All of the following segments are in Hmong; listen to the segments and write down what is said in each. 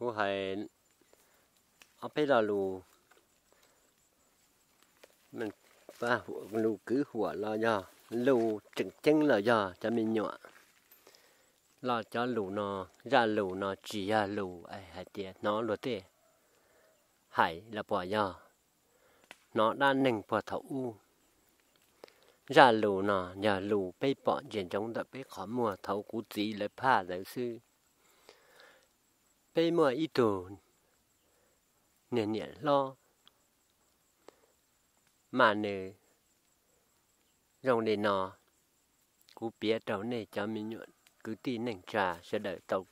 Kuv hais ob peb lo lus, lus kwv huam los yog lus tseem ceeb los yog cov me nyuam los cov lus no, zaj lus no tsis yog lus hais tias hnov luag tej hais los puas yog hnov dab neeg puag thaum ub. Zaj lus no yog lus peb pom ntsia ntsoov ntawm peb qhov muag thaum kuv txiv lawv phaj ntawd xwb. Peb muaj ib tug niag niam hlob mas nws zoo li no, kuv piav rau nej cov me nyuam kwv tij neej tsa sawv daws tau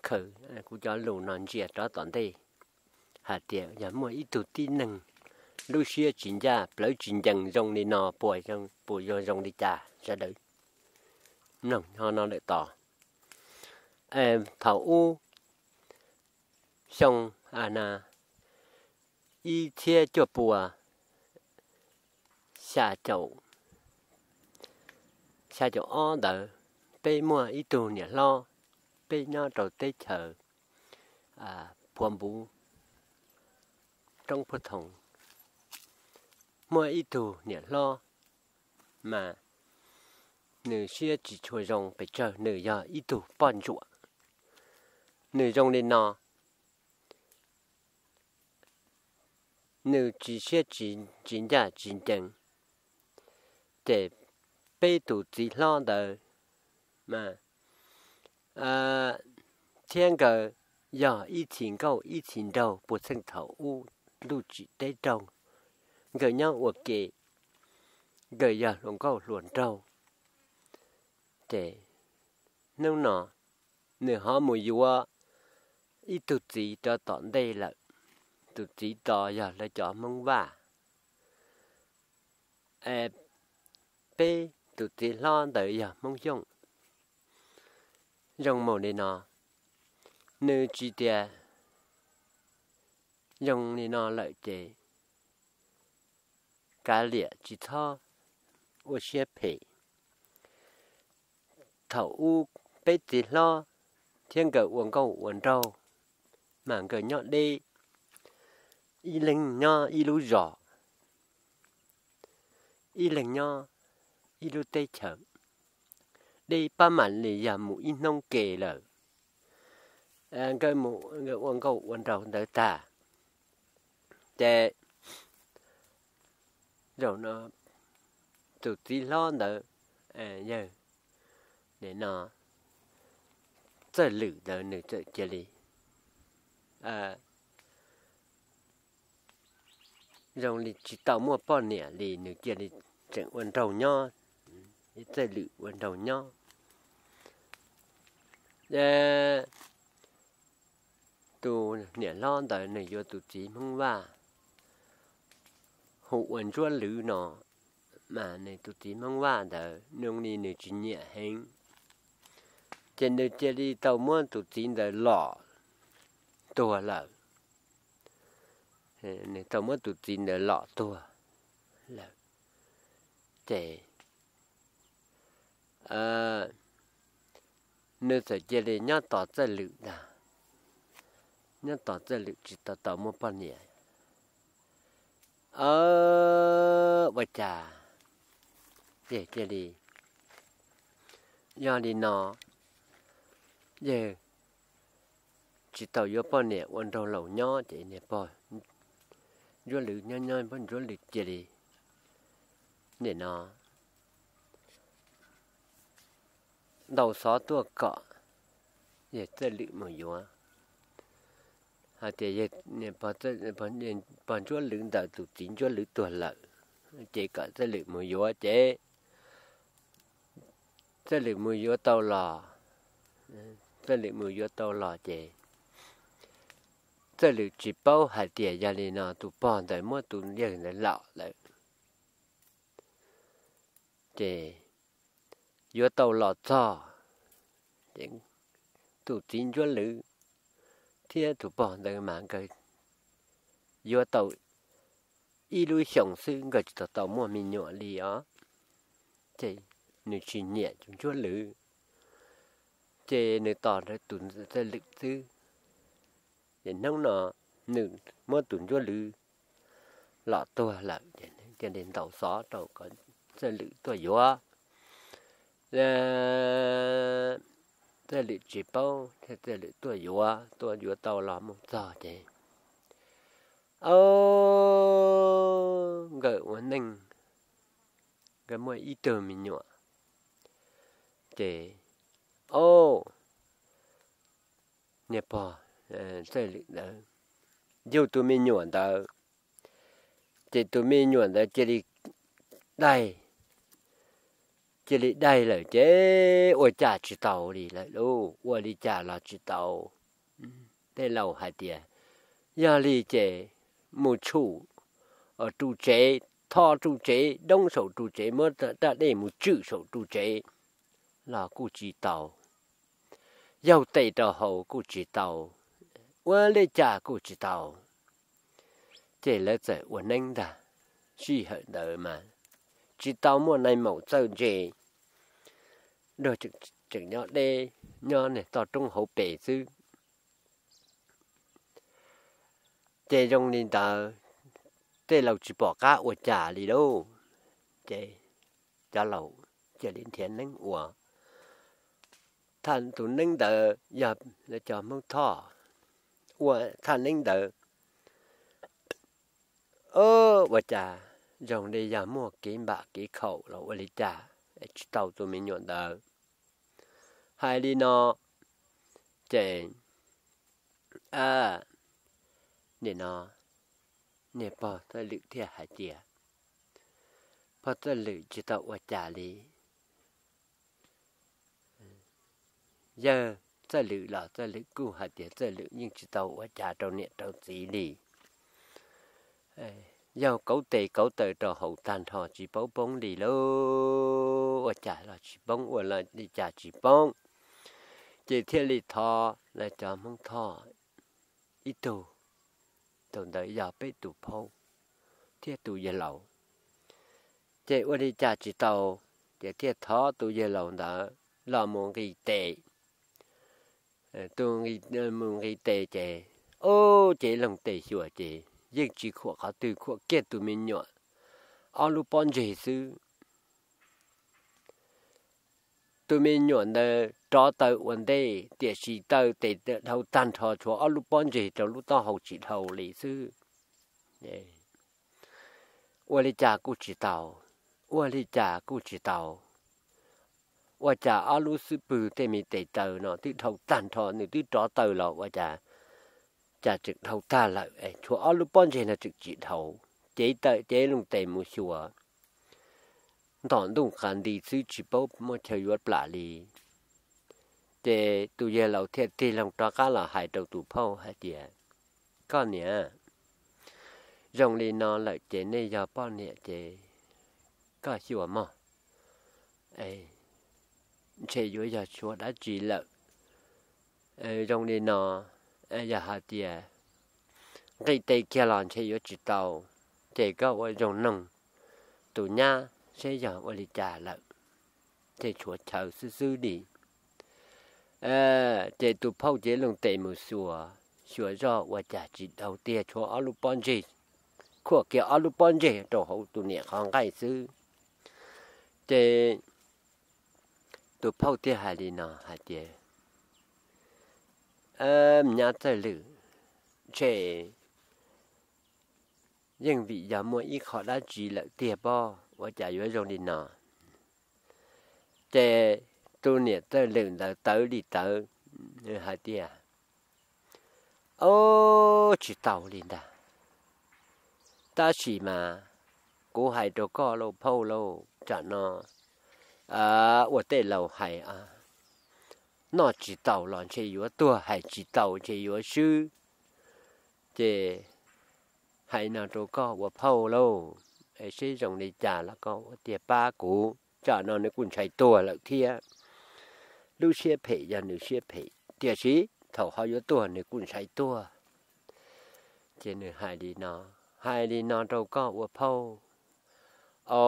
khaws kuv cov lus no ntsia rov tom ntej hais tias yog muaj ib tug tib neeg lub siab tsis ncaj plawv tsis ncees zoo li no puas, puas yuav zoo li cas, sawv daws mloog no lawm tos. Thaum ub xyoo na ib txhiab cuaj pua xya caum, xya caum ob ntawd, peb muaj ib tug niam hlob, peb nyob rau teb chaws Phuav Npuv, roob Phuav Thoom, muaj ib tug niam hlob mas nws siab tsis tshua zoo pes tsawg, nws yog ib tug poj ntsuam. Nws zoo li no, nws tsis siab tsis ncaj tsis ncees, ces peb tus txiv hlob ntawd thiab nkawd yog ib txhis nkauj ib txhis nraug puag txheej thaum ub ntuj tsim teb raug, nkawd nyob ua ke, nkawd yog hluas nkauj hluas nraug. Ces hnub no nws ho mus yuav ib tug txiv rov tom ntej lawm. Tus txiv tos yog lawv cov Hmoob Vaj. Peb tus txiv hlob ntawd yog Hmoob Xyooj. Zoo mus li no, nws tsis tias zoo li no lawm ces kav liam tsis txhob ua siab phem. Thaum ub peb txiv hlob thiab nkawd ua nkauj ua nraug, mas nkawd nyob deb, ib leeg nyob ib lub zos, ib leeg nyob ib lub teb chaws, deb pab mam li yog mus ib hnub ke lawm. Nkawd mus ua nkauj ua nraug ntawd tag, ces zaum no tus txiv hlob ntawd, yawg, nim no Txawj Lwm ntawd nws txawm cia li zoo li tsis tau muaj poj niam li, nws cia li tseem ua nraug nyob, Txawj Lwm ua nraug nyob. Tus niam hlob ntawd nws yuav tus txiv Hmoob Vaj hu ua Ntsuab Lwm no, mas nws tus txiv Hmoob Vaj ntawd zoo li nws tsis nyiam heev, ces nws cia li tau muab tus txiv ntawd lom tuag lawm. Nws tau muab tus txiv ntawd lom tuag lawm, ces nws txawm cia li nyob tos Txawj Lwm ntag. Nyob tos Txawj Lwm tsis tau tau muaj poj niam. Ua cas yawg cia li, yog li no, yawg tsis tau yuav poj niam ua nraug laus nyob ces niag pog Ntsuab Lwm nyob nyob pog Ntsuab Lwm cia li, nim no ntaus xov tuaj kom yawg Txawj Lwm mus yuav, hais tias pog Ntsuab Lwm ntawm tus txiv Ntsuab Lwm tuag lawm, ces kom Txawj Lwm mus yuav ces Txawj Lwm mus yuav tau los, Txawj Lwm mus yuav tau los ces Txawj Lwm tsis paub hais tias yog li no tus pog ntawd muab tus yawg ntawd lom lawm. Ces yuav tau los txog, ces tus txiv Ntsuab Lwm thiab tus pog ntawd mas nkawd yuav tau ib lub xyoos xwb, nkawd tsis tau tau muaj me nyuam li os. Ces nws tsis nyiam tus Ntsuab Lwm, ces nws tos nrog tus Txawj Lwm xwb. Ces hnub no nws muab tus ntsuab lwm los tuag lawm, cia li ntaus xov rau kom Txawj Lwm tuaj yuav. Txawj Lwm tsis paub thiab, Txawj Lwm tuaj yuav, tuaj yuav tau los mus txog ces, o, nkawd ua neej, nkawd muaj ib tug me nyuam. Ces, o, niag pog Txawj Lwm ntawd yug tus me nyuam ntawd, ces tus me nyuam ntawd cia li daig, cia li daig lawm ces ua cas tsis tau li lawm lauj, ua li cas los tsis tau. Tej laus hais tias, yog li ces mus tshum ru tsev, tho ru tsev, doob saum ru tsev, muab raj dej mus tswm saum ru tsev los kuj tsis tau, yaug tes rau hauv kuj tsis tau, ua li cas kuj tsis tau. Ces lawv txawm ua neeb ntag. Sij hawm ntawd mas tsis tau muaj nai maum txawj ntse, nrog tseem nyob deb, nyob toj roob hauv pes xwb. Ces zoo li ntawd, tej laus tsis pom qab ua cas li lauj. Ces cov laus cia li nrhiav neeb ua. Tus neeb ntawd yog cov Hmoob Thoj ua. Thaj neeb ntawd, ua cas zoo li yog muaj kev npam kev khaum los ua li cas tsis tau tus me nyuam ntawd. Hais li no ces, nim no niag pog Txawj Lwm thiaj hais tias, pog Txawj Lwm tsis tau ua cas li. Yawg Txawj Lwm los Txawj Lwm kuj hais tias Txawj Lwm yeej tsis tau ua cas rau niam rau txiv li. Yaug kauv tes kauv taw rau hauv tag nrho tsis paub poob li lauj, ua cas los tsis poob, ua li cas tsis poob. Ces thiaj li thov lawv cov Hmoob Thoj ib tug, tus ntawd yog peb tus phauj thiab tus yawg laus. Ces ua li cas tsis tau, ces thiaj thov tus yawg laus ntawd los mus nqis tes. Tus mus nqis tes ces, o, ces loog tes xyuas ces yeej tsis khuam qhov twg, khuam kiag tus me nyuam ob lub pob ntseg xwb. Tus me nyuam ntawd rov taw ua ntej, tiam sis taw tes dhau tag nrho, tshuav ob lub pob ntseg rau lub taub hau tsis dhau li xwb. Ua li cas kuj tsis tau, ua li cas kuj tsis tau. Ua cas ob lub xub pwg tej me tes taw no twb dhau tag nrho, nws twb rov taw los ua cas, cas tseem dhau tag lawm, tshuav ob lub pob ntseg no tseem tsis dhau. Ces taw ces loog tes mus xyuas, ntom ntuj qas nti xwb tsis paub muaj chaw yuav plam li. Ces tus yawg laus thiaj tig loo rov qab los hais rau tus phauj hais tias, koj niam, zoo li no lawm ces nej yog poj niam ces koj xyuas mog, ntshe yuav yog tshuav dab tsi lawm. Zoo li no, yog hais tias nqis tes kiag los ntshe yuav tsis tau, ces koj ua zoo noog tus nyab seb yog ua li cas lawm, ces tshuav chaw xwb xwb li. Ces tus phauj ces loog tes mus xyuas, xyuas zoj ua cas tsis dhau tiag, tshuav ob lub pob ntseg, khuam kiag ob lub pob ntseg rau hauv tus niam qhov nqaij xwb. Ces tus phauj thiaj hais li no hais tias, me nyab Txawj Lwm, ntshe yeej vim yog muaj ib qho dab tsi lawm tiag pob, ua cas yuav zoo li no. Ces tus niam Txawj Lwm ntawd tawv li tawv, nws hais tias, o, tsis tau li ntag. Tab sis mas kuv hais rau koj lauj phauj lauj, tsam no ua tej laus hais, noj tsis taus los ntshe yuav tuag, hais tsis taus ntshe yuav swb. Ces hais no rau koj ua phauj lauj, seb zoo li cas los koj ua tiag pab kuv, tsam no nws kuj ntshai tuag lawm thiab. Lub siab phem yog nws siab phem, tiam sis thaum ho yuav tuag nws kuj ntshai tuag. Ces nws hais li no, hais li no rau koj ua phauj, o,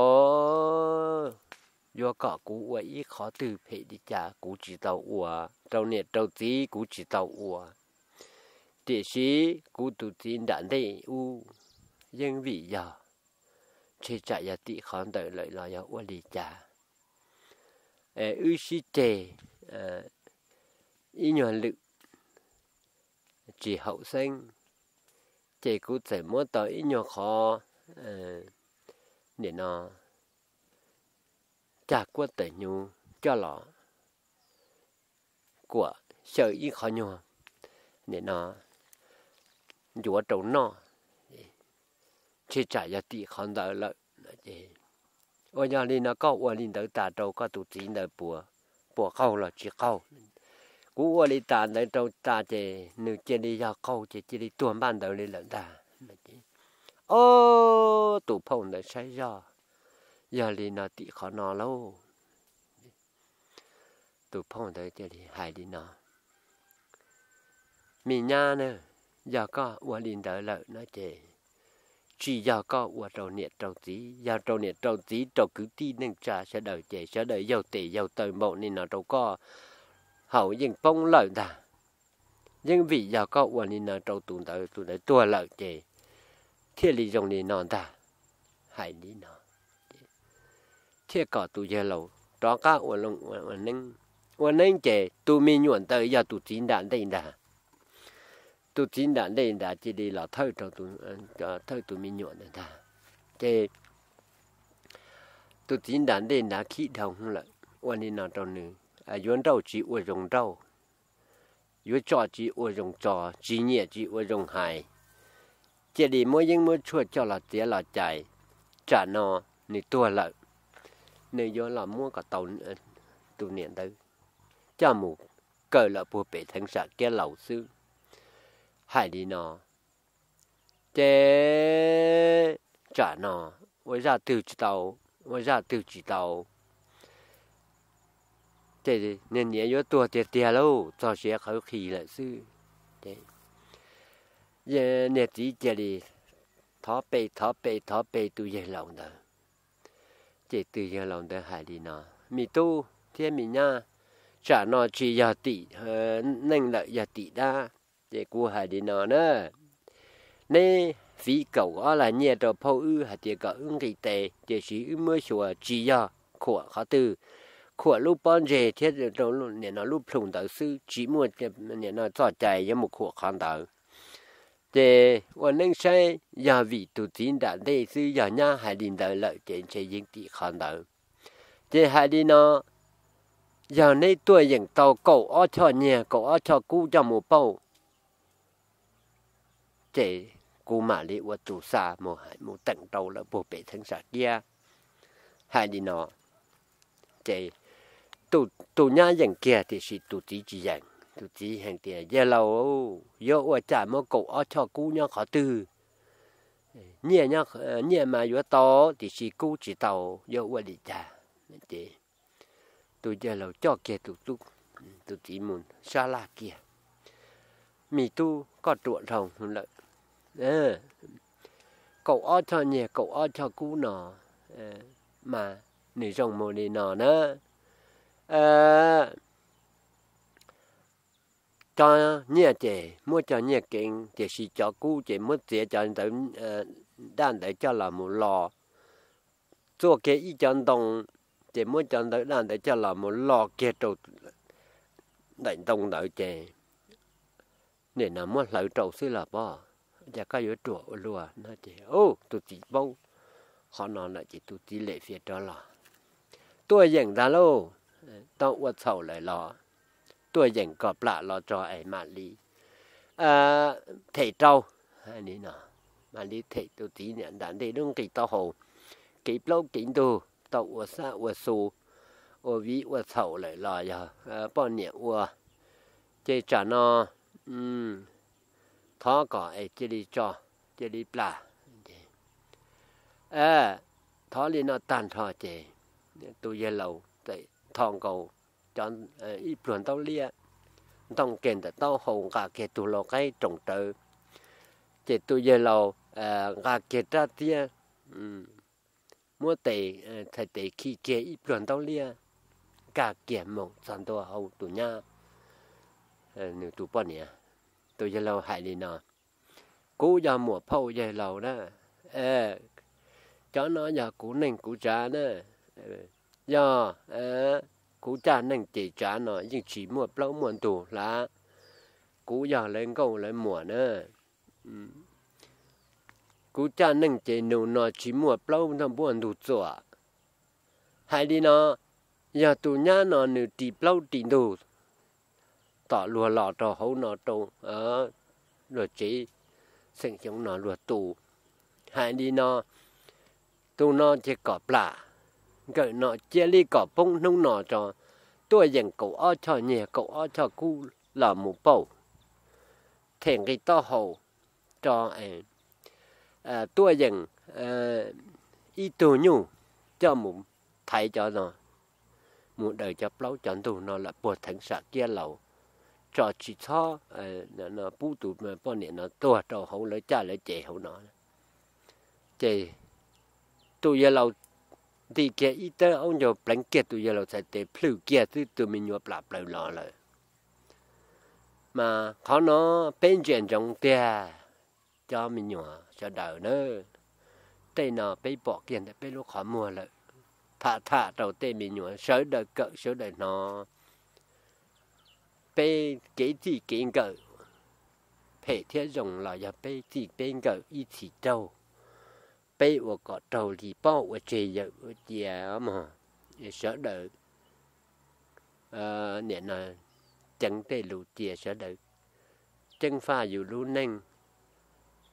yuav kom kuv ua ib qhov twg phem li cas kuv tsis tau ua, rau niam rau txiv kuv tsis tau ua. Tiam sis kuv tus txiv nram ntej ub, yeej vim yog, ntshe tsam yog tim qhov ntawd lawm los yog ua li cas, wb sib ceg ib nyuag lwm tsis haum xeeb, ces kuv txawm muab tau ib nyuag qhov nim no cag kuab tawm hnyuv coj los kuam xyaw ib qho nyuag nim no ncuav rau noj, ntshe tsam yog tim qhov ntawd lawm. Ua yog li no koj ua li ntawd tas rau koj tus txiv ntawd puas, puas qaug los tsis qaug? Kuv ua li tas ntawd rau tas ces nws cia li yog qaug ces cia li tuag npaj ntawd li lawm ntag. Ob tus phauj ntawd saib zoj, yog li no tim qhov no lauj. Tus phauj ntawd cia li hais li no, me nyab na, yog koj ua li ntawd lawm no ces tsis yog koj ua rau niam rau txiv, yog rau niam rau txiv rau kwv tij neej tsa sawv daws ces sawv daws yaug tes yaug taw npaum li no rau koj haus yeej poob lawm ntag. Yeej vim yog koj ua li no rau tus ntawd, tus ntawd tuag lawm ces thiaj li zoo li no ntag. Hais li no thiaj kom tus yawg laus rov qab ua loo ua neeb. Ua neeb ces tus me nyuam ntawd yog tus txiv nram ntej ntag. Tus txiv nram ntej ntawd cia li los thawj rau, thawj tus me nyuam ntawd ntag. Ces tus txiv nram ntej ntawd khib dhau lawm, ua li no rau nws, yuav nrauj tsis ua zoo nrauj, yuav tso tsis ua zoo tso, tsis nyiam tsis ua zoo hais, cia li muab yeeb muab tshuaj coj los txiav los cais. Tsam no nws tuag lawm, nws yuav los muab kom tau tus niam ntawd coj mus kaw lawm puag pem theev sam kiab laus xwb. Hais li no ces tsam no ua zaj twg tsis tau, ua zaj twg tsis tau, ces niag niam yuav tuag tiag tiag lauj, txog siav qhawv qhis lawm xwb. Niag txiv cia li thov pe thov pe thov pe tus yawg laus ntawd. Ces tus yawg laus ntawd hais li no, me tub thiab me nyab, tsam no tsis yog tim neej lawm, yog tim dab. Ces kuv hais li no na, neb fiv kaum ob lag nyiaj rau phauj wb hais tias kom wb nqis tes, tiam sis wb muab xyuas tsis yog khuam qhov twg, khuam lub pob ntseg thiab rau nim no lub plhu ntawd xwb, tsis muaj nim no txoj cai yuav mus khuam qhov ntawd. Ces ua neeb saib yog vim tus txiv nram ntej xwb, yog nyab hais li ntawd lawm ces ntshe yeej tim qhov ntawd. Ces hais li no, yog neb tuaj yeem tau kaum ob choj nyiaj kaum ob choj kub coj mus pauj, ces kuv mam li ua tus xa mus teem rau lawm puag pem theev sam kiab. Hais li no, ces tus nyab yeem kiag tiam sis tus txiv tsis yeem. Tus txiv hais tias, yawg laus, yuav ua cas muab kaum ob choj kub nyob qhov twg? Nyiaj, nyiaj mas yuav tau tiam sis kub tsis tau, yuav ua li cas? Ces tus yawg laus coj kiag tus txiv mus sab laj kiag, me tub, koj ruam dhau lawm. Kaum ob choj nyiaj kaum ob choj kub no mas nws zoo mus li no na. Cov nyiaj ces muab cov nyiaj keev, tiam sis cov kub ces muab txiav cov ntawd, daj ntawd coj los mus los, txuaj kiag ib cov ntoo, ces muab cov ntawd daj ntawd coj los mus los kiag rau ntawm ntoo ntawd ces nim no muab hlawv rau xwb los pob, cas koj yuav ruam ua luaj no. Ces tus txiv paub qhov no lawm ces tus txiv lem fiav rov los, tuaj yeem ntag lauj, tau ua txhaum lawm los tuaj yeem kom plam los tso es mam li them rau. Mam li them tus txiv nram ntej lub nqi taub hau, kev plaub kev ntug tau ua xab ua xu, ua viv ua txhaum lawm los yog poj niam ua, ces tsam no thov kom es cia li tso, cia li plam. Thov li no tag nrho ces tus yawg laus txawm tho nkaus cov, ib pluag ntaub liab, ntoo kiag ntawm taub hau, nqa kiag tus lau qaib roos rawv, ces tus yawg laus nqa kiag rab txiab, muab tes, txhais tes khi kiag ib pluag ntaub liab, nkag kiag mus txog ntua hauv tus nyab, nws tus poj niam. Tus yawg laus hais li no: Kuv yog muam phauj yawg laus na, cov no yog kuv neej kuv tsav na, yog kuv caj neej ces tsav no yeej tsis muaj plaub muaj ntug hla. Kuv yog lawv nkauj lawv muam na, kuv caj neej ces nus no tsis muaj plaub muaj ntug txuam. Hais li no, yog tus nyab no nws ris plaub ris ntug tom luag los rau hauv no rau luag tsev, xeem xyoo no luag tu. Hais li no, tus no ces kom plam, nkawm no cia li kom poob hnub no tso, tuaj yeem kaum ob choj nyiaj kaum ob choj kub los mus pauj, them nqi taub hau tso, tuaj yeem ib tug nyuj coj mus thaiv cov no, mus daws cov plaub cov ntug no lawm puag theev sam kiab laus, tso tsis txhob pub tus poj niam no tuag rau hauv lawv caj lawv ces hauv no. Ces tus yawg laus nti kiag ib tawb aub ncaug pleev kiag tus yawg laus txhais tes plhws kiag xwb tus me nyuam plam plaws los lawm. Mas qhov no peb ntsia ntsoov tiag, cov me nyuam sawv daws na, tej no peb pom kiag ntawm peb lub qhov muag lawm. Tham tham rau tej me nyuam sawv daws kawm sawv daws hnov. Peb kev txij kev nkawm phem thiab zoo los yog peb txij peb nkawm ib txhis raug, peb ua kom raug li pob ua tseg yawm ua cia mog. Sawv daws nim no ceev tej lus cia sawv daws ceeb faj yus lub neej,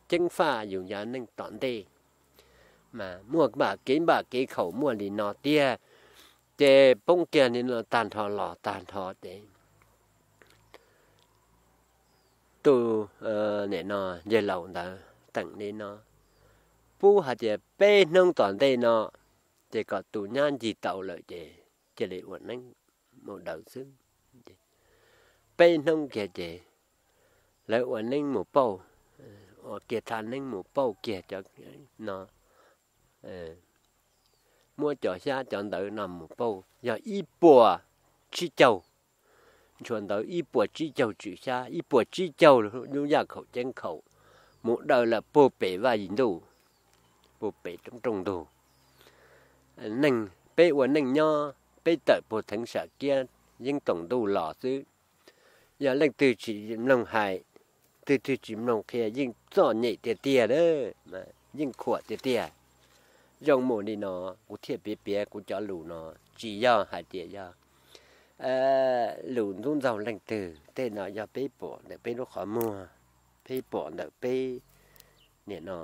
ceeb faj yus yav neej tom ntej. Mas muaj npam kev npam kev khaum muaj li no tiag, ces poob kiag li no tag nrho los tag nrho ces tus nim no yawg laus ntawd teem li no, pub hais tias peb hnub tom ntej no ces kom tus nyab ncig tau lawm ces cia li ua neeb mus daws xwb. Peb hnub kiag ces lawv ua neeb mus pauj, ua kiag thaj neeb mus pauj kiag cov no, muab cov xyab cov ntawv no mus pauj yog ib puas tsib caug, ntshua ntawv ib puas tsib caug tswm xyab, ib puas tsib caug lub yaj khaum ceeb khaum, mus daws lawm puag pem vaj yim ntuj, puag pem rooj ntug. Neeg peb ua neej nyob peb tawm puag theev sam kiab yeeb toom ntuj los xwb. Yog leej twg tsis mloog hais, twg twg tsis mloog qhia yeej txom nyem tiag tiag, yeej khuam tiag tiag. Zoo mus li no, kuv thiaj piav piav kuv cov lus no, tsis yog hais tias yog lus ntxub ntxaug leej twg, tej no yog peb pom ntawm peb lub qhov muag, peb pom ntawm peb nim no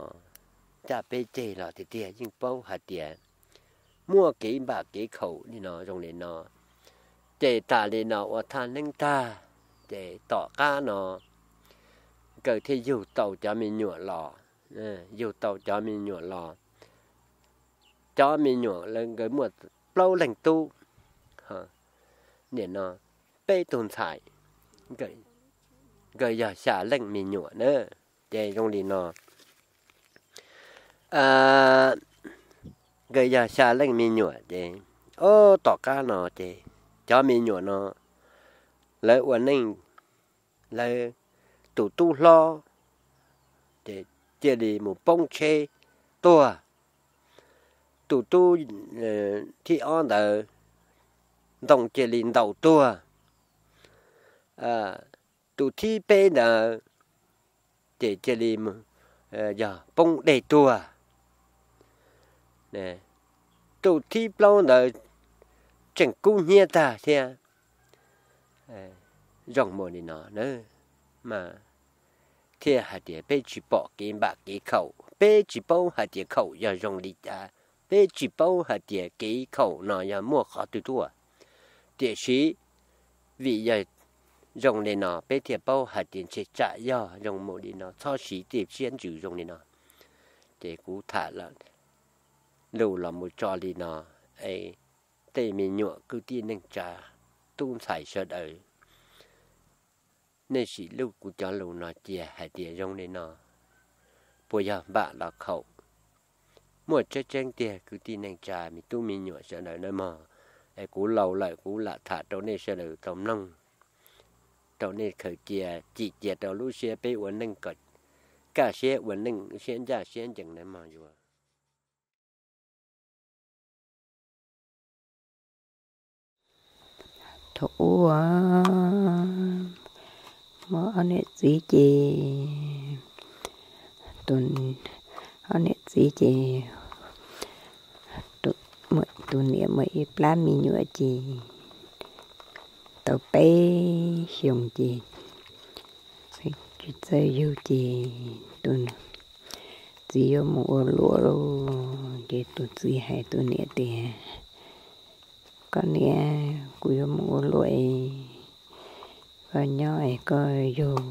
caj peb ceg los tiag tiag yeej paub hais tias muaj kev npam kev khaum li no zoo li no. Ces tas li no ua thaj neeb tag, ces tom qab no nkawd thiaj yug tau cov me nyuam los, yug tau cov me nyuam los, cov me nyuam lawv nkawd muaj plaub leeg tub, nim no peb tug ntxhais, nkawd yog xya leej me nyuam na. Ces zoo li no, nkawd yog xya leej me nyuam ces, o, tom qab no ces cov me nyuam no lawv ua neej, lawv tus tub hlob ces cia li mus poob tsheb tuag, tus tub thib ob ntawd ntoo cia li ntaus tuag, tus thib peb ntawd ces cia li yog poob dej tuag, tus thib plaub ntawd tseem kub hnyiab tag thiab. Zoo mus li no mas thiaj hais tias peb tsis pom kev npam kev khaum, peb tsis paub hais tias khaum yog zoo li cas, peb tsis paub hais tias kev khaum no yog muaj qhov twg tuaj. Tiam sis vim yog zoo li no peb thiaj paub hais tias ntshe tsam yog zoo mus li no, txhob siv tej siab ntsws zoo li no. Ces kuv tham lus los mus tso li no, es tej me nyuam kwv tij neej tsa, tub ntxhais sawv daws, nej sim lub kuv cov lus no cia hais tias zoo li no, puas yog npam los khaum? Muaj tseeb tseeb tiag kwv tij neej tsa me tub me nyuam sawv daws nawb mog. Es kuv laus lawm kuv lam tham rau nej sawv daws tau mloog. rau nej khaws cia, cim cia rau lub siab peb ua neej kom kaj siab ua neej siab ncaj siab ncees na mog yuav. Thaum ub muaj ob niam txiv ces tus, ob niam txiv ces tus niam muaj ib plab me nyuam ces tau peb xyoos ces tsis txawj yug ces tus txiv yuav mus ua luam lauj. Ces tus txiv hais tus niam tias, koj niam, kuv yuav mus ua luam es koj nyob es koj yug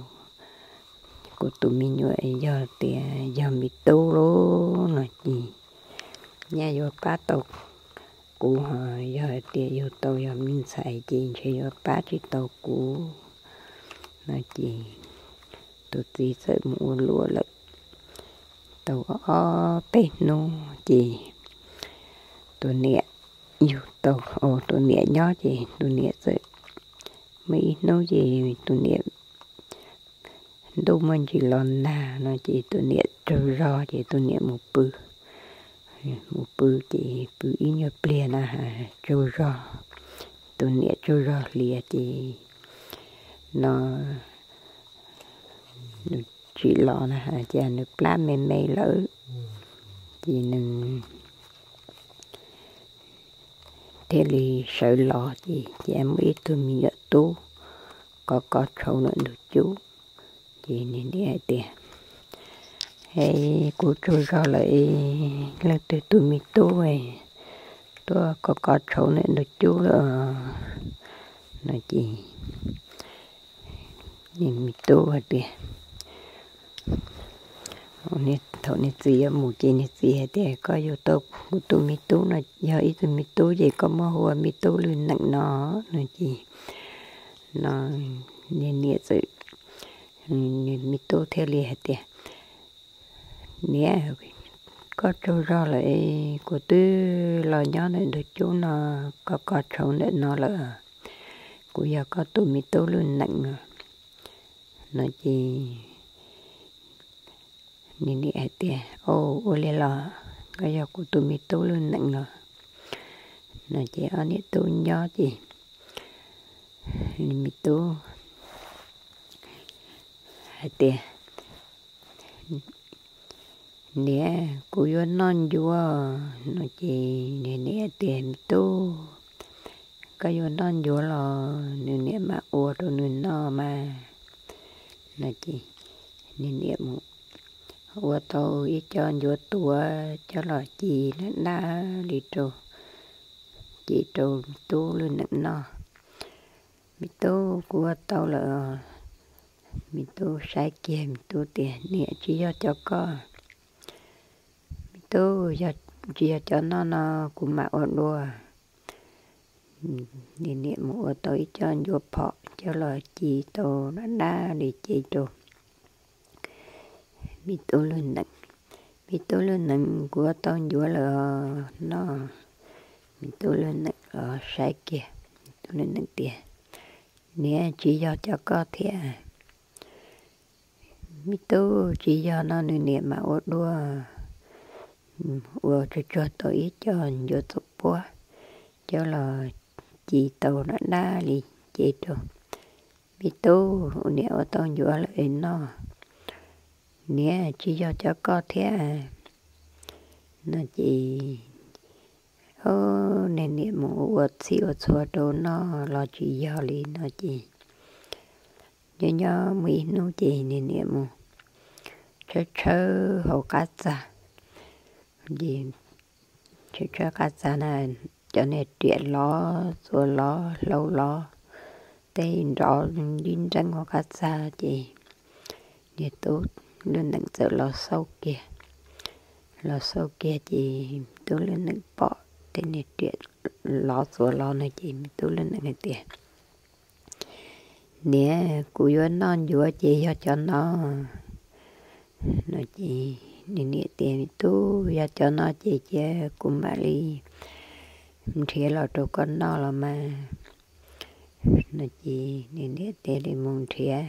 kuv tus me nyuam, yog tias yog me tub lauj no ces nyaj yuav pab tau kuv, ho yog hais tias yug tau yog me ntxhais ces ntshe yuav pab tsis tau kuv no ces tus txiv txawm mus ua luam lawm. Tau ob peb hnub ces tus niam yug tau, tus niam nyob ces tus niam txawm, muaj ib hnub ces tus niam ntuj muaj ntsis los nag no ces tus niam tsaug zog ces tus niam mus pw. Mus pw ces pw ib nyuag pliag na tsaug zog, tus niam tsaug zog hlias ces no nws tsim los na ces nws plab me me lawm ces nws thiaj li sawv los ces, ces muaj ib tug me nyuam tub kov kov tshauv ntawm ntug cub. Ces nws niam hais tias, es kuv tsaug zog lawm, leej twg tus me tub tuaj kov kov tshauv ntawm ntug cub lawm no ces nws me tub hais tias, thaum nws txiv yuav mus ces nws txiv hais tias, koj yug tau kuv tus me tub no, yog ib tug me tub ces koj muab hu ua me tub Lwj Neem no no ces no nws niam txawm, nws me tub thiaj li hais tias, niam, koj tsaug zog lawm, kuv twb los nyob ntawm ntug cub no kov kov tshauv ntawm no lawm, kuv yog koj tus me tub Lwj Neem no ces nws niam hais tias, ua li los koj yog kuv tus me tub Lwj Neem los no ces ob niam tub nyob ces nws me tub hais tias, niam, kuv yuav noj ncuav no ces nws niam tias, me tub, koj yuav noj ncuav los nws niam mam ua rau nws noj mas no ces nws niam mus ua tau ib co ncuav tuav coj los ci daj daj li rau, ci rau me tub Lwj Neem noj. Me tub, kuv ua tau lawm. Me tub saib kiag me tub tias, niam, tsis yog cov koj, me tub, tsis yog cov no no kuv mam ua dua. Nws niam mus ua tau ib co ncuav phom coj los ci tau daj daj li ces rau me tub Lwj Neem. Me tub Lwj Neem, kuv ua tau ncuav lawm os no. Me tub Lwj Neem los saib kiag, me tub Lwj Neem tias, niam, tsis yog cov koj thiab. Me tub, tsis yog no nws niam mam ua dua. Ua tsuag tsuag tau ib co ncuav txuas puab coj los ci tau daj daj li ces rau me tub, niam ua tau ncuav lawm es noj. Niam, tsis yog cov koj thiab no ces, o, nws niam mus ua txhij ua txhua rau noj los tsis yog li no ces nyob nyob muaj ib hnub ces nws niam mus tshawb tshawb hauv qab txag. Tshawb tshawb qab txag na, cov niag riam lov txuas lov hlau lov, tej nrov nrib nreeb hauv qab txag ces nws tub Lwj Neem txawm los xauj kiag. Los xauj kiag ces tub Lwj Neem pom tej niag riam lov txuas lov no ces tub Lwj Neem hais tias, niam, kuv yuav noj ncuav ces yog cov no no ces nws niam tias, me tub, yog cov no ces cia kuv mam li nrhiav los rau koj noj los mas. No ces niag niam thiaj li mus nrhiav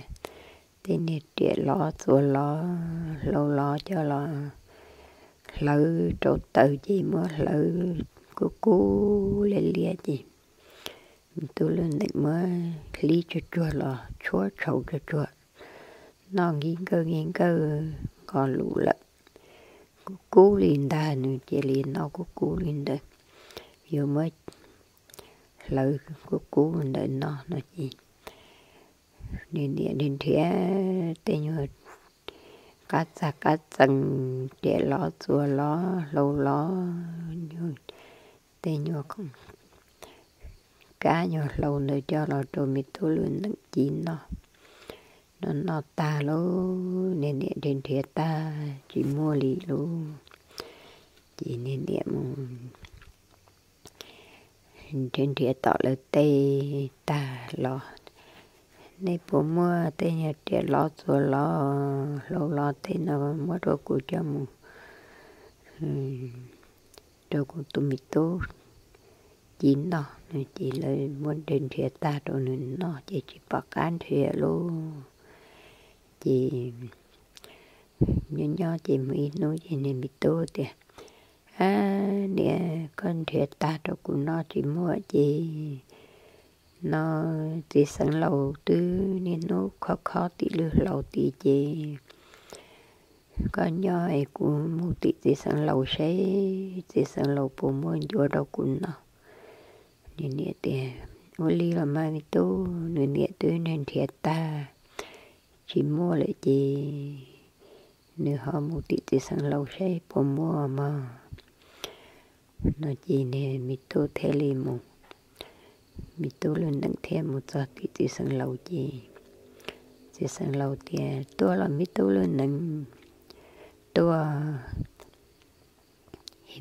tej niag riam lov txuas lov hlau lov coj los hlawv rau taws ces muab hlawv kub kub liab liab ces me tub Lwj Neem muab hlib tsuag tsuag los tshuab tshau tsuag tsuag noj nkig nkawj nkig nkawj nqos lus lawm. Kub kub li ntag, nws cia li noj kub kub li ntawd, yuav muab hlawv kub kub ntawd noj no ces niag niam nrhiav tej nyuag qab txag qab txees, riam lov txuas lov hlau lov, tej nyuag kab nyuag hlau ntawd coj los rau me tub Lwj Neem ci noj. Noj noj tag lauj, niag niam nrhiav nrhiav tag tsis muaj li lauj. Ces niag niam mus nrhiav nrhiav tom lawv tej tag los, nej puas muaj tej nyuag riam lov txuas lov hlau lov tej no muab rau kuv coj mus rau kuv tus me tub ci noj no ces lawv muab nrhiav nrhiav tag rau nws noj ces tsis pom qab nrhiav lauj. Ces nyob nyob ces muaj ib hnub ces niag me tub tias, Ab niam, koj nrhiav tag rau kuv noj tsis muaj ces no txiv xeev laus twb niaj hnub khob khob tim lwj hlau tid ces koj nyob es kuv mus tim txiv xeev laus seb txiv xeev laus puas muaj ncuav rau kuv noj. Nws niam tias, Ua li los mas me tub, nws niam twb nrhiav tag tsis muaj lawm ces nws ho mus tim txiv xeev laus seb puas muaj mog. No ces niag me tub thiaj li mus, me tub Lwj Neem thiaj mus txog tim txiv xeev laus ces txiv xeev laus tias, Tuaj los me tub Lwj Neem, tuaj.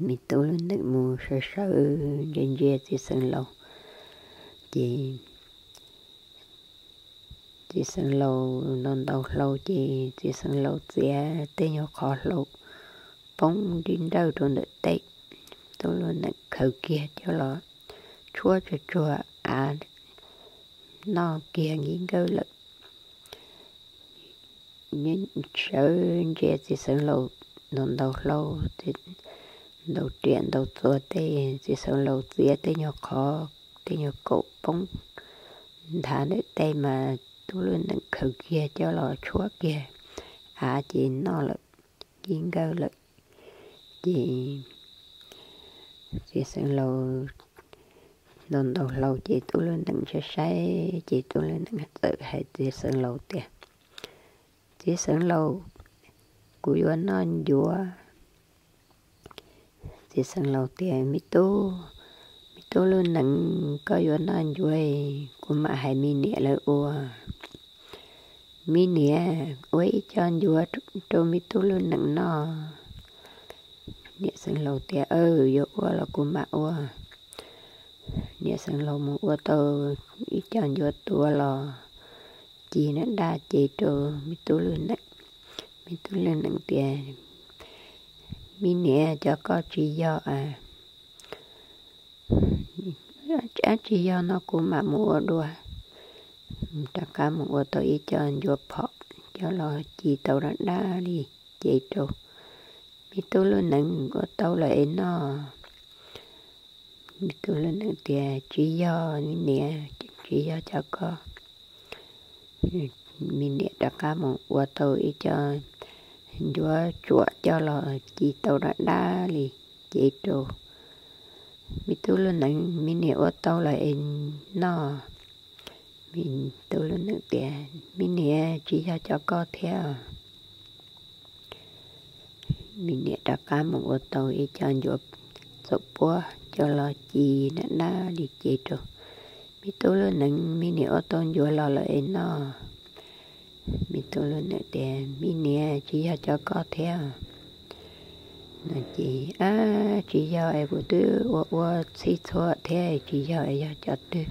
Me tub Lwj Neem mus sawv sawv ntsia ntsia txiv xeev laus ces txiv xeev laus ntaus ntaus hlau ces txiv xeev laus txiav tej nyuag qhov hlau poob nti nrawj rau ntawm teb. Tub Lwj Neem khaws kiag coj los tshuab tsuag tsuag av noj kiag nkig nkawj lawm. Sawv ntsia txiv xeev laus ntaus ntaus hlau, ntaus riam ntaus txuas tej, txiv xeev laus txiav tej nyuag qhov tej nyuag kaum poob nthav ntawm teb mas tub Lwj Neem khaws kiag coj los tshuab kiag av ces noj lawm, nkig nkawj lawm. Ces txiv xeev laus ntaus ntaus hlau ces tub Lwj Neem saib saib ces tub Lwj Neem txawm hais txiv xeev laus tias, Txiv xeev laus, kuv yuav noj ncuav. Txiv xeev laus tias, Me tub, me tub Lwj Neem, koj yuav noj ncuav, kuv mam hais me niam lawv ua. Me niam, ua ib co ncuav rau me tub Lwj Neem noj. Niam xeev laus tias, Aw, yuav ua los kuv mam ua. Niam xeev laus mus ua tau ib co ncuav tuav los ci nab daj ces rau me tub Lwj Neem. Me tub Lwj Neem tias, Me niam, cov koj tsis yog a, ab tsis yog no kuv mam mus ua dua. Rov qab mus ua tau ib co ncuav phom coj los ci tau daj daj li ces rau me tub Lwj Neem, ua tau lawm es noj. Me tub Lwj Neem tias, Tsis yog, me niam, tsis yog cov koj. Me niam rov qab mus ua tau ib co ncuav tsuam coj los ci tau daj daj li ces rau me tub Lwj Neem, Me niam, ua tau lawm es noj. Me tub Lwj Neem tias, Me niam, tsis yog cov koj thiab. Me niam rov qab mus ua tau ib co ncuav txaum puab coj los ci daj daj li ces rau me tub Lwj Neem, Me niam, ua tau ncuav los lawm es noj. Me tub Lwj Neem tias, Me niam, tsis yog cov koj thiab. No ces, Ab, tsis yog es kuv twb ua ua txhij txhua thiab, tsis yog es yog cov twg.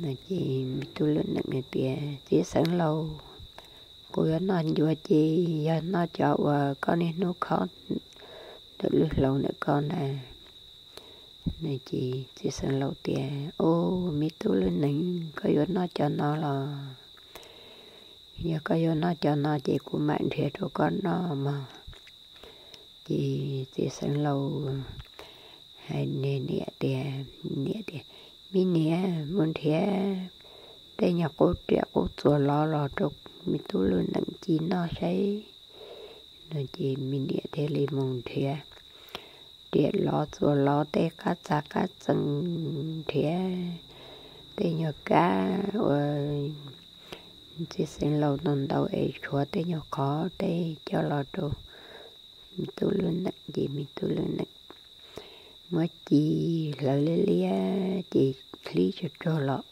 No ces me tub Lwj Neem tias, Txiv xeev laus, kuv yuav noj ncuav ces yog noj cov uas koj niaj hnub khob ntawm lwj hlau ntawm koj na. Ces txiv xeev laus tias, Ub, me tub Lwm Nees, koj yuav noj cov no los? Yog koj yuav noj cov no ces kuv mam nrhiav rau koj noj mog. Ces txiv xeev laus hais niam tias, niam tias, Me niam, mus nrhiav tej nyuag qub riam qub txuas lov los rau me tub Lwm Nees ci noj saib. No ces me niam thiaj li mus nrhiav riam lov txuas lov tej qab txag qab txees, nrhiav tej nyuag kab uas txiv xeev laus ntaus ntaus es tshuav tej nyuag qhov tej coj los rau me tub Lwm Nees. Ces me tub Lwm Nees muab ci hlawv liab liab ces hlib tsuag tsuag los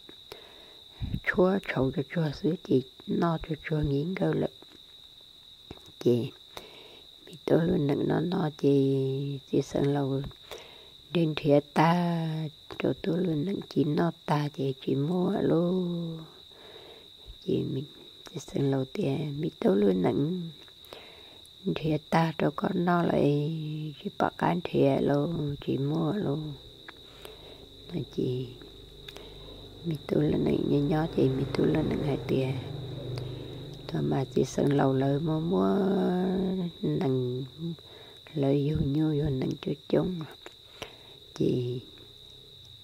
tshuab tshauv tsuag tsuag xwb ces noj tsuag tsuag nkiv nkawj lawm. Ces me tub Lwm Nees noj noj ces txiv xeev laus nrhiav nrhiav tag rau tub Lwm Nees ci noj tag ces tsis muaj lauj. Ces txiv xeev laus tias, Me tub Lwm Nees, nrhiav tag rau koj noj lawm, tsis pom qab nrhiav lauj, tsis muaj lauj. No ces me tub Lwm Nees nyob nyob ces me tub Lwm Nees hais tias, Thaum mas txiv xeev laus lawv muaj muab nees, lawv yug nyuj yug nees coob coob. Ces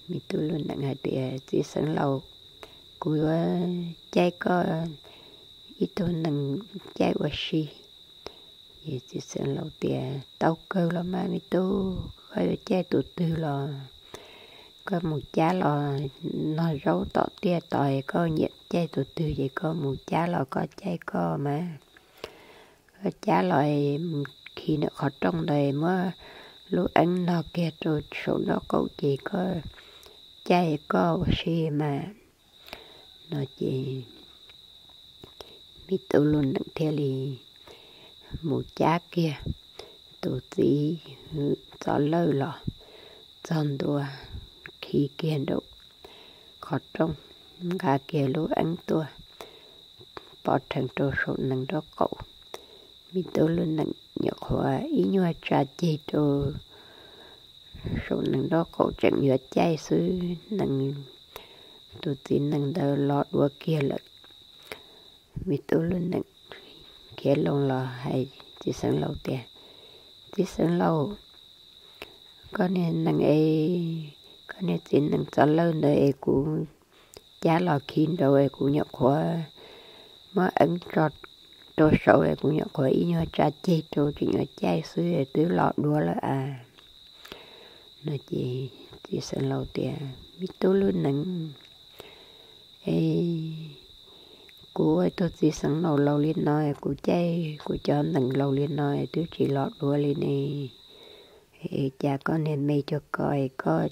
me tub Lwm Nees hais tias, Txiv xeev laus, kuv yuav caij koj ib tug nees caij ua si. Ces txiv xeev laus tias, Tau kawg los mas me tub, koj yuav caij tus twg los koj mus cab los, nog zaub tom tiaj tod es koj nyiam caij tus twg ces koj mus cab los koj caij koj mas. Koj cab los mus khi ntawm qhov rooj ntawd, muab lub eeb nog kiag rau saum nraub qaum ces koj caij koj ua si mas. No ces me tub Lwm Nees thiaj li mus cab kiag tus txiv txov lawj los txog ntua, khi kiag nraum qhov rooj, nqa kiag lub eeb tuaj pov rhees rau saum nees nraub qaum. Me tub Lwm Nees nyuam qhuav ib nyuag tsa ceg rau saum nees nraub qaum tseem yuav caij xwb, nees, tus txiv nees ntawd los dua kiag lawm. Me tub Lwm Nees khiav loo los hais txiv xeev laus tias, Txiv xeev laus, koj niag nees es, koj niag txiv nees txov lawj ntawd es kuv cab los khi nraud es kuv nyuam qhuav muab eeb tso rau saud es kuv nyuam qhuav ib nyuag tsa ceg rau tseem yuav caij xwb es twb los dua lawm as. No ces txiv xeev laus tias, Me tub Lwm Nees, es kuv ua ib tug txiv xeev laus laus li no es kuv caij kuv cov nees laus li no es twb tsis los dua li ne. Es cas koj niag me cuag ko es koj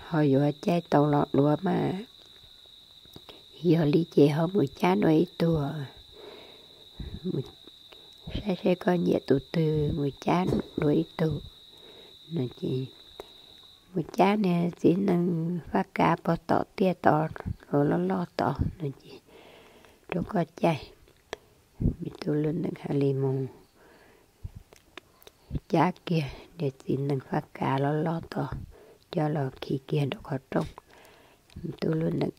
ho yuav caij tau los dua mas? Yog li ces ho mus cab dua ib tug, saib seb koj nyiam tus twg mus cab dua ib tug. No ces mus cab niag txiv nees faj kav pog tom tiaj tod, loj loj tod no ces rau koj caij. Me tub Lwm Nees hais li mus cab kiag niag txiv nees faj kav loj loj tod, coj los khi kiag nraum qhov rooj. Me tub Lwm Nees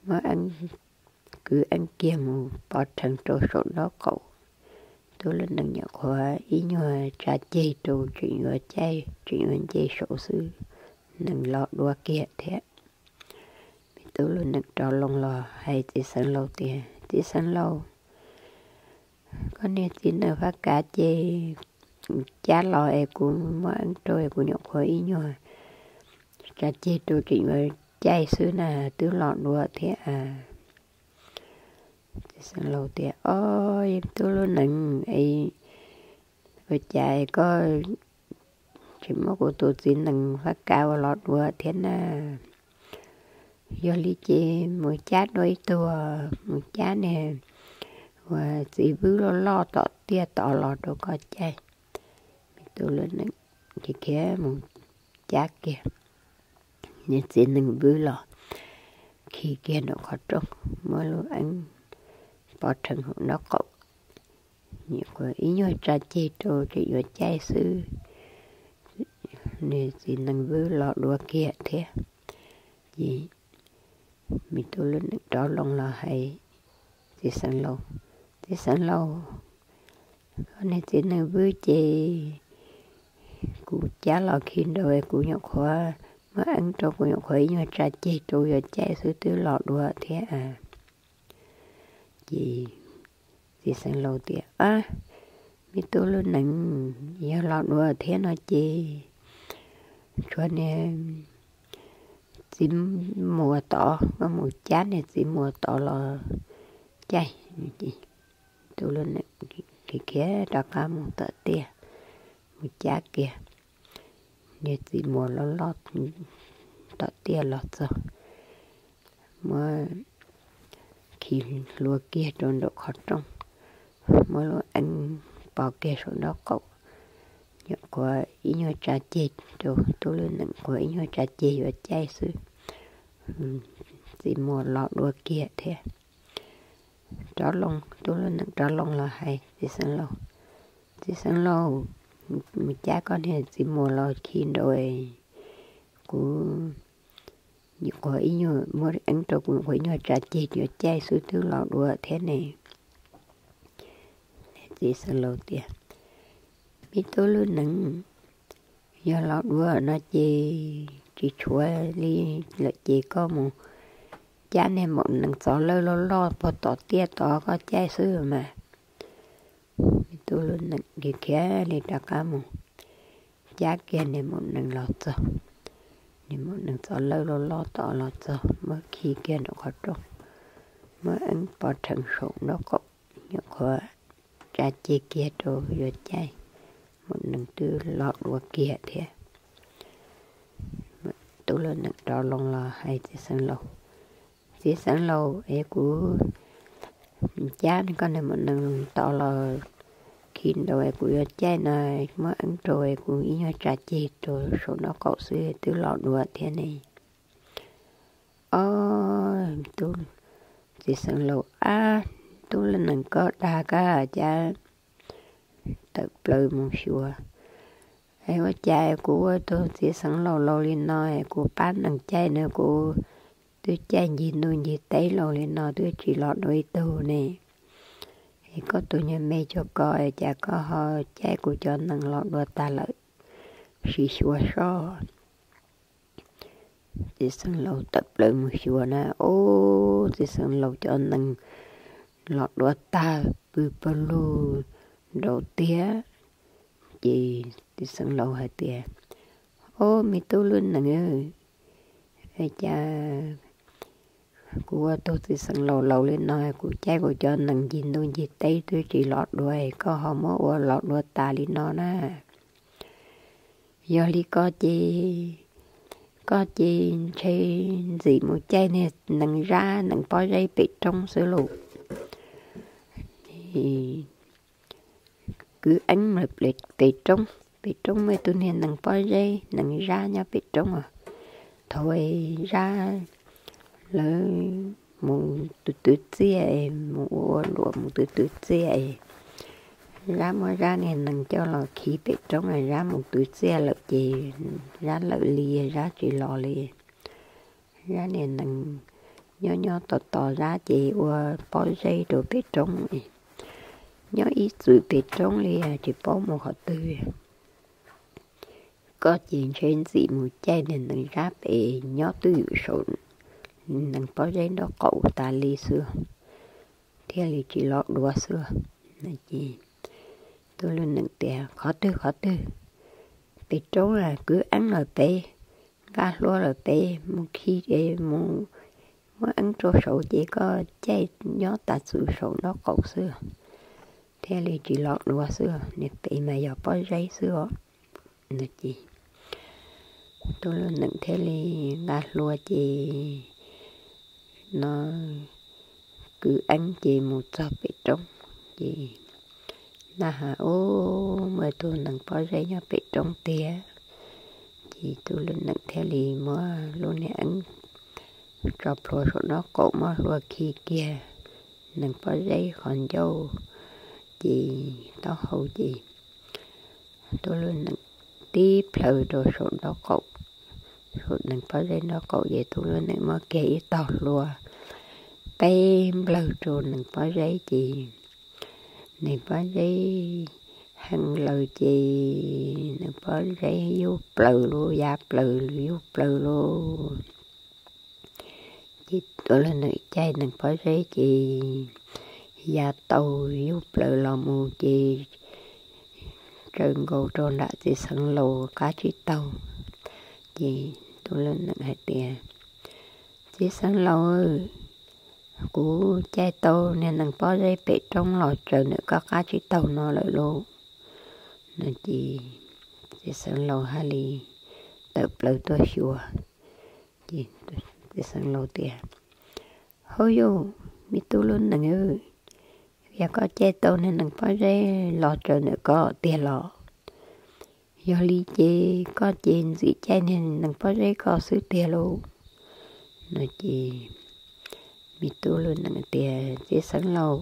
muab eeb, kwv eeb kiag mus pov rhees rau saum nraub qaum. Tub Lwm Nees nyuam qhuav ib nyuag tsa ceg rau tseem yuav caij tseem yuav nce saud xwb, nees los dua kiag thiab. Me tub Lwm Nees rov loo los hais txiv xeev laus tias, Txiv xeev laus, koj niag txiv nees faj kav ces cab los es kuv muab eeb rau es kuv nyuam qhuav ib nyuag tsa ceg rau tseem yuav caij xwb na, twb los dua thiab. Txiv xeev laus tias, Ob, tub Lwm Nees, ua cas koj tseem muab kuv tus txiv nees faj kav ua los dua thiab na? Yog li ces mus cab dua ib tug, mus cab niag uas txiv vwb loj loj tom tiaj tod los rau koj caij. Me tub Lwm Nees khiav khiav mus cab kiag niag txiv nees vwb los, khi kiag nraum qhov rooj, muab lub eeb pov rhees hauv nraub qaum. Nyuam qhuav ib nyuag tsa ceg rau tseem yuav caij xwb, Niag txiv nees vwb los dua kiag thiab. Ces me tub lub neej rov loo los hais txiv xeev laus, Txiv xeev laus, koj niag txiv nees vwb ces kuv cab los khi nraud, kuv nyuam qhuav muab eeb rau, kuv nyuam qhuav ib nyuag tsa ceg rau yuav caij xwb twb los dua thiab. Ces txiv xeev laus tias, Ab, me tub lub neej, yog los dua thiab no ces tshuav niag txiv muas tod, koj mus cab niag txiv muas tod los caij. Tub lub neej khiav rov qab mus tom tiaj, mus cab kiag niag txiv muas loj loj tom tiaj los txog, muab khi hlua kiag rau nraum qhov rooj, muab lub eeb pov kiag saum nraub qaum, nyuam qhuav ib nyuag tsa ceg rau, tub lub neej qhuav ib nyuag tsa ceg yuav caij xwb, txiv muas los dua kiag thiab. Rov loo, tub lub neej rov loo los hais txiv xeev laus, Txiv xeev laus, mus cab koj niag txiv muas los khi nraud, kuv nyuam qhuav ib nyuag muab eeb rau, kuv nyuam qhuav ib nyuag tsa ceg yuav caij xwb twb los dua thiab ne. Txiv xeev laus tias, Me tub lub neej, yog los dua no ces tsis tshuav li lawm ces koj mus cab niag maum nees txov lawj loj loj puag tom tiaj tod koj caij xwb mas. Me tub lub neej khiav khiav li rov qab mus cab kiag niag maum nees los txog, niag maum nees txov lawj loj loj tod los txog, muab khi kiag nraum qhov rooj, muab eeb pov rhees saum nraub qaum, nyuam qhuav tsa ceg kiag rau yuav caij, maum nees twb los dua kiag thiab. Tub lub neej rov loo los hais txiv xeev laus, Txiv xeev laus es, kuv cab koj niag maum nees tod los khi nraud es kuv yuav caij no, muab eeb rau es kuv ib nyuag tsa ceg rau saum nraub qaum xwb twb los dua thiab ne. Ob, tub, txiv xeev laus, Ab, tub lub neej, koj dag koj cas tawm plaws mus xyuas, es ua cas kuv ua tug txiv xeev laus laus li no es kuv pab nees caij no kuv twb caij ncig ntuj ncig teb laus li no twb tsis los dua ib tug ne. Es koj tus nyuag me cuag ko es cas koj ho caij kuv cov nees los dua tag lawm, sim xyuas soj. Txiv xeev laus tawm plaws mus xyuas na, ub, txiv xeev laus cov nees los dua tag pw pawg lug nraud tiag. Ces txiv xeev laus hais tias, Ob, me tub lub neej, cas kuv ua tug txiv xeev laus laus li no kuv caij kuv cov nees ncig ntuj ncig teb twb tsis los dua, koj ho muab ua los dua tas li no na. Yog li ko ces koj ces ntshe ntxim mus caij niag nees zab nees pob zeb pem roob xwb lauj. Kwv Eeb lawm pem roob, pem roob muaj ib tug niag nees pob zeb nees zab nyob pem roob os. Thaum zab lawv mus twv twv txiaj, mus ua ua luam mus twv twv txiaj, zab muab zab niag nees coj los khi pem roob, zab mus twv txiaj lawm ces zab lawm li, zab tsis los li. Zab niag nees nyob nyob tos tos zab ces ua pob zeb rau pem roob, nyob ib txwm pem roob li tsis paub mus qhov twg. Koj ces ntshe ntxim mus caij niag nees zab pem nyob twj ywm saum nees pob zeb nraub qaum tas li xwb, thiaj li tsis los dua xwb. Ces tub lub nees tias, Qhov twg qhov twg? Pem roob, Kwv Eeb lawm pem, Nkaj Hlua lawm pem, mus khi es mus muab eeb rau saud ces koj caij nyob tas txwm saum nraub qaum xwb, thiaj li tsis los dua xwb, niag pem mas yog pob zeb xwb os. Ces tub lub nees thiaj li Nkaj Hlua ces no Kwv Eeb ces mus txog pem roob ces na has, Ub, muaj tus nees pob zeb nyob pem roob tiag. Ces tub lub nees thiaj li muab lub niag eeb tso plhuav saum nraub qaum, muab hlua khi kiag nees pob zeb qhov ncauj ces taub hau ces tub lub nees tib plhaw rau saum nraub qaum, saum nees pob zeb nraub qaum ces tub lub nees muab kiag ib tog hlua peb nplawg rau nees pob zeb ces nees pob zeb heev lawm ces nees pob zeb yug plaws lug, ya plaws yug plaws lug. Ces tub lub nees caij nees pob zeb ces ya tau yug plaws los mus ces tsaws nkaus rau nram txiv xeev laus qab tsib taug. Ces tub lub nees hais tias, Txiv xeev laus, kuv caij tau niag nees pob zeb pem roob los tsaws ntawm koj qab tsib taug no lawm lauj. No ces txiv xeev laus hais li tawm plaws tuaj xyuas. Ces txiv xeev laus tias, Hauj yug, me tub lub nees, yog koj caij tau niag nees pob zeb los tsaws ntawm koj tiag los? Yog li ces koj ces ntxim caij niag nees pob zeb koj xwb tiag lauj. No ces me tub lub nees tias, Txiv xeev laus,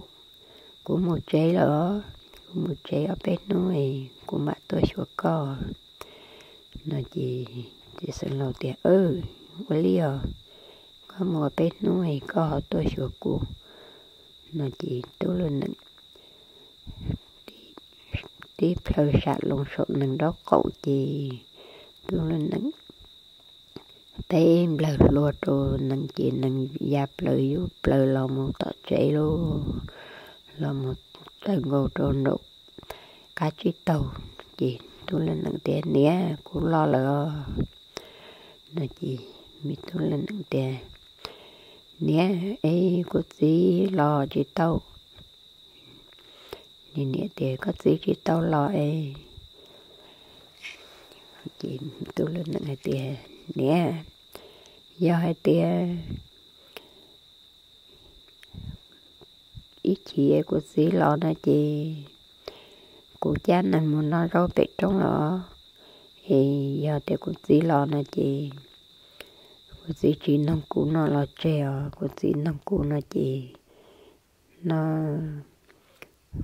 kuv mus tsev lawm, kuv mus tsev ob peb hnub kuv mam tuaj xyuas koj. No ces txiv xeev laus tias, Ua li os, koj mus ob peb hnub koj ho tuaj xyuas kuv. No ces tub lub nees tib plhaw sam loo saum nees nraub qaum ces tub lub nees peb nplawg hlua rau nees ces nees ya plaws yug plaws los mus tom tsev lauj, los mus tsaws nkaus rau nraum qab tsib taug. Ces tub lub nees tias, Niam, kuv los lawm os. No ces me tub lub nees tias, Niam, es kuv txiv los tsis tau. Niam tias, Koj txiv tsis tau los es? Ces tub lub nees hais tias, Niam, yog hais tias ib chim kuv txiv los no ces kuv cab nees mus noj zaub pem roob los, es yog tias kuv txiv los no ces kuv txiv tsis noog kuv no los tseg os, kuv txiv noog kuv no ces no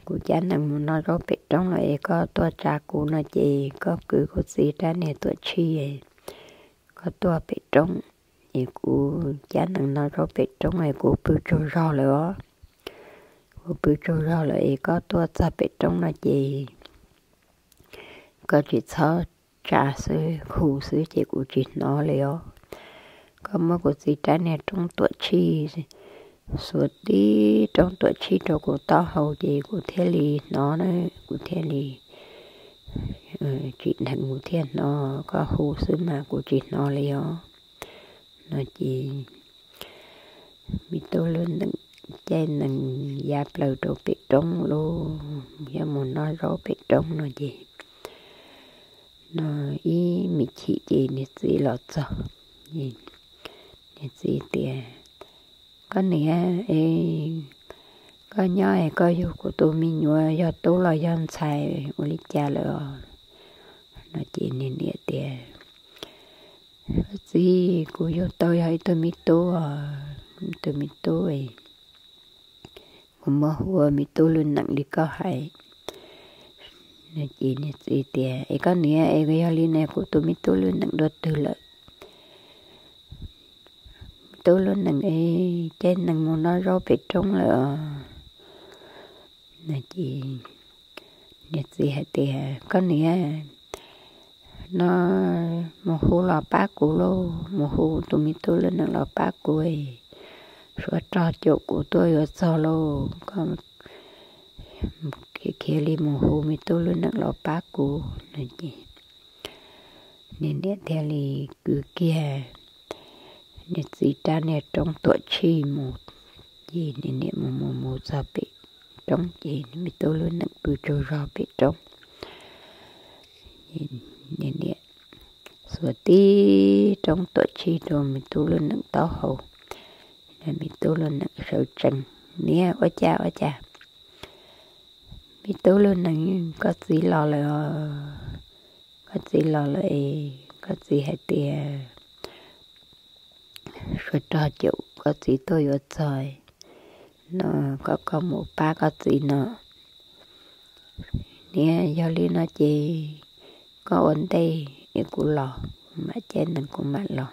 kuv cab nees mus noj zaub pem roob los es koj tuaj tsa kuv no ces koj kwv kuv txiv rab niag tuam tshij, koj tuaj pem roob es kuv cab nees noj zaub pem roob es kuv pw tsaug zog lawm os. Kuv pw tsaug zog lawm es koj tuaj txog pem roob no ces koj tsis txhob tsa xwb, hu xwb ces kuv tsis hnov li os. Koj muab kuv txiv rab niag roob tuam tshij xuas tib roob tuam tshij rau kuv taub hau ces kuv thiaj li hnov na, kuv thiaj li tsim dheev kuv thiaj hnov, koj hu xwb mas kuv tsis hnov li os. No ces me tub lub nees caij nees ya plaws rau pem roob lauj, yuav mus noj zaub pem roob no ces no ib me chim ces niag txiv los txog. Niag txiv tias, Koj niam, es koj nyob es koj yug kuv tus me nyuam yog tub los yog ntxhais ua li cas lawm os? No ces niag niam tias, Txiv, kuv yug tau yog ib tug me tub, ib tug me tub, kuv muab hu ua me tub lub nees li koj hais. No ces niag txiv tias, Es koj niam, es yog li ne kuv tus me tub lub nees dua twg lawm? Me tub lub nees es caij nees mus noj zaub pem roob lawm os. No ces niag txiv hais tias, Koj niam, no mus hu los pab kuv lauj, mus hu tus me tub lub nees los pab kuv, suav rog caum kuv tuaj yuav txog lauj, koj khiav khiav li mus hu me tub lub nees los pab kuv. No ces niag niam thiaj li kwv kiag niag txiv rab niag roob tuam tshij mus. Ces niag niam mus mus mus txog pem roob ces me tub lub nees pw tsaug zog pem roob. Niag niam xuas tib roob tuam tshij rau me tub lub nees taub hau. Me tub lub nees sawv tsees, Niam, ua cas ua cas? Me tub lub nees, koj txiv los lawm os. Koj txiv los lawm es koj txiv hais tias suav rog caum koj txiv tuaj yuav txog no, kom koj mus pab koj txiv no. Niam, yog li no ces koj ua ntej es kuv los, kuv mam caij nees kuv mam los.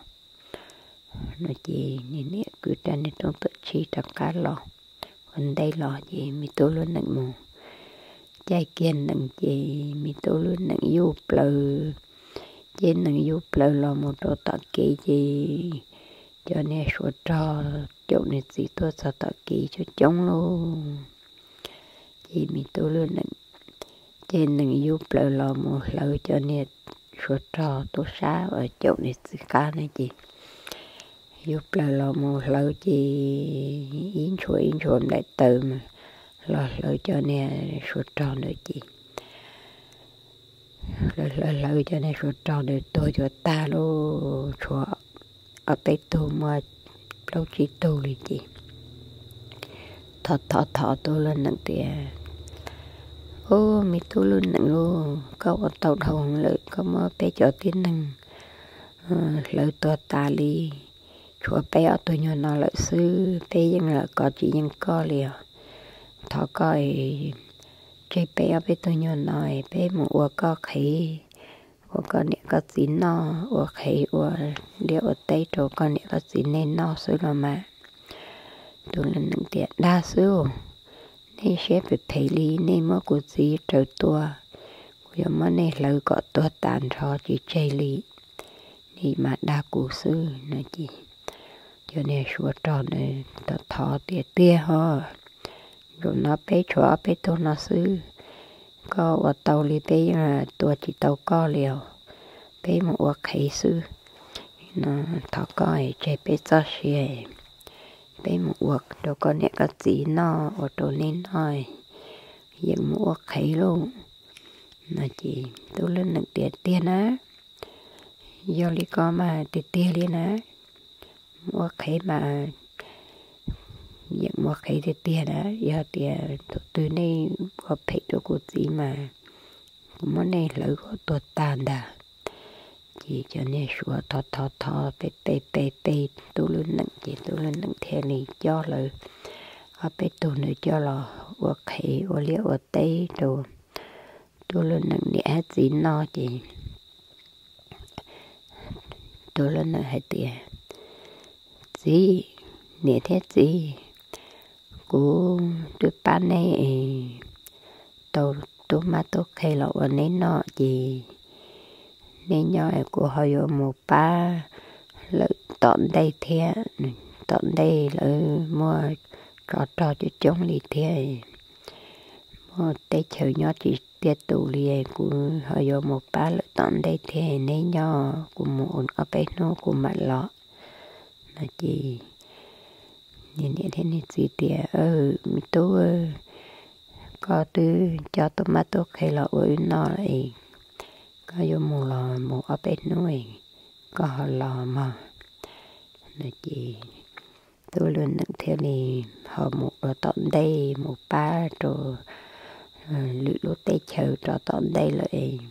No ces niag niam kwv rab niag rooj tuam tshij rov qab los, ua ntej los ces me tub Lub Neem mus caij kiag nees ces me tub Lub Neem yuj plawv, ces nees yuj plawv los mus rau tom kev ces cov niag suav rog caum nws txiv tuaj txog tom kev coob coob lauj. Ces me tub Lub Neem, ces nees yuj plawv los mus hlawv cov niag suav rog tub sab uas caum nws txiv qab ne ces yuj plawv los mus hlawv ces ib ntshua ib ntshua nplaim taws mas los hlawv cov niag suav rog ntawd ces hlawv hlawv hlawv cov niag suav rog ntawd tuag cuag tag lauj, tshuav ob peb tug muaj plaub tsib tug li ces thov thov thov tub Lub Neem tias, Ub, me tub Lub Neem lauj, koj ua tau dhau lawm, koj muab peb cov tib neeg hlawv tuag tas li, tshuav peb ob tug nyuag no lawm xwb, peb yeej lam kov tsis yeej koj li os. Thov koj tseg peb ob peb tug nyuag no, peb mus ua koj qhev, ua koj niam koj txiv noj, ua qhev ua liaj ua teb rau koj niam koj txiv nej noj xwb los mas. Tub Lub Neem tias, Dag xwb, nej siab phem phem li, nej muab kuv txiv raws tua, kuv yuav muab nej hlawv kom tuag tas nrho tsis tseg li, nej mas dag kuv xwb no ces cov niag suav rog ntawd thov tias, Tiag ho, zaum no peb tshuav ob peb tug no xwb, koj ua tau li peb yeej tua tsis tau koj li os, peb mus ua qhev xwb. No thov koj tseg peb txoj sia, peb mus ua rau koj niam koj txiv noj, ua rau nej noj, yeej mus ua qhev lauj. No ces tub Lub Neem tias, Tiag na, yog li ko mas tiag tiag li na, mus ua qhev mas yeej mus ua qhev tiag tiag na, yog tias thaum twg nej ua phem rau kuv txiv mas kuv muab nej hlawv kom tuag tag ntag. Ces cov niag suav thov thov thov pe pe pe pe tub Lub Neem ces tub Lub Neem thiaj li coj lawv ob peb tug ntawd coj los ua qhev ua liaj ua teb rau tub Lub Neem niam thiab txiv noj ces tub Lub Neem hais tias, Txiv, niam thiab txiv, kuv twb pab nej tau tub mab tub qhe los ua neb noj ces nej nyob es kuv ho yuav mus pab lawm tom ntej thiab. Tom ntej lawv muaj tsov rog coob coob li thiab, muaj teb chaws nyob tsis tiaj tus li, kuv ho yuav mus pab lawm tom ntej thiab, neb nyob kuv mus ua ob peb hnub kuv mam los. No ces niam thiab niag txiv tias, Me tub, koj twb coj tub mab tub qhe los ua wb noj es koj yuav mus los mus ob peb hnub es koj ho los mog. No ces tub Lub Neem thiaj li ho mus rau tom ntej mus pab rau lwm lub teb chaws rau tom ntej lawm es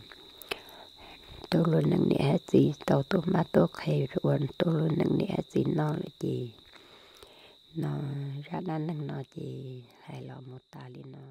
tub Lub Neem niam thiab txiv tau tub mab tub qhe ua tub Lub Neem niam thiab txiv noj lawm ces no zaj dab neeg no ces hais los mus tas li no.